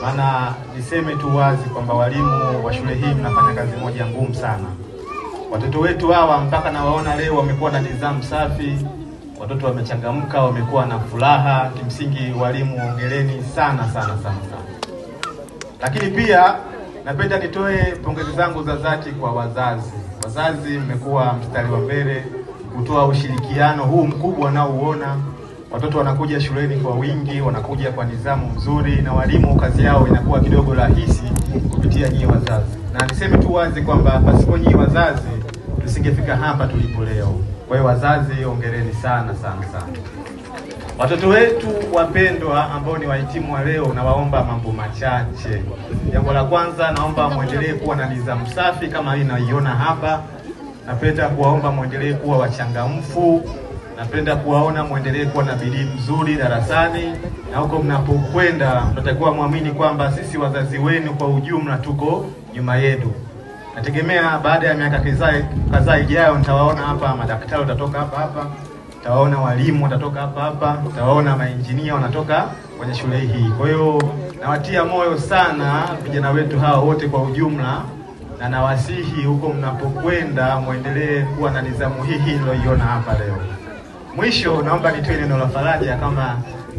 Maana niseme tu wazi kwamba walimu wa shule hii mnafanya kazi moja ngumu sana. Watoto wetu hawa mpaka nawaona leo wamekuwa na nidhamu safi, watoto wamechangamka, wamekuwa na furaha. Kimsingi walimu hongereni sana sana sana sana. Lakini pia napenda nitoe pongezi zangu za dhati kwa wazazi. Wazazi mmekuwa mstari wa mbele kutoa ushirikiano huu mkubwa unaouona. Watoto wanakuja shuleni kwa wingi, wanakuja kwa nidhamu nzuri, na walimu kazi yao inakuwa kidogo rahisi kupitia nyinyi wazazi. Na niseme tu wazi kwamba pasipo nyinyi wazazi tusingefika hapa tulipo leo. Kwa hiyo wazazi hongereni sana sana sana. Watoto wetu wapendwa ambao ni wahitimu wa leo, nawaomba mambo machache. Jambo la kwanza, naomba muendelee kuwa na nidhamu safi kama hii naiona hapa. Napenda kuwaomba muendelee kuwa wachangamfu. Napenda kuwaona muendelee kuwa na bidii mzuri darasani, na huko mnapokwenda mtakuwa muamini kwamba sisi wazazi wenu kwa ujumla tuko nyuma yenu. Nategemea baada ya miaka kadhaa ijayo nitawaona hapa madaktari watatoka hapa hapa, nitawaona walimu watatoka hapa hapa, nitawaona mainjinia wanatoka kwenye shule hii. Kwa hiyo nawatia moyo sana vijana wetu hawa wote kwa ujumla, na nawasihi huko mnapokwenda muendelee kuwa na nidhamu hii niliyoiona hapa leo. Mwisho naomba nitoe neno la faraja kama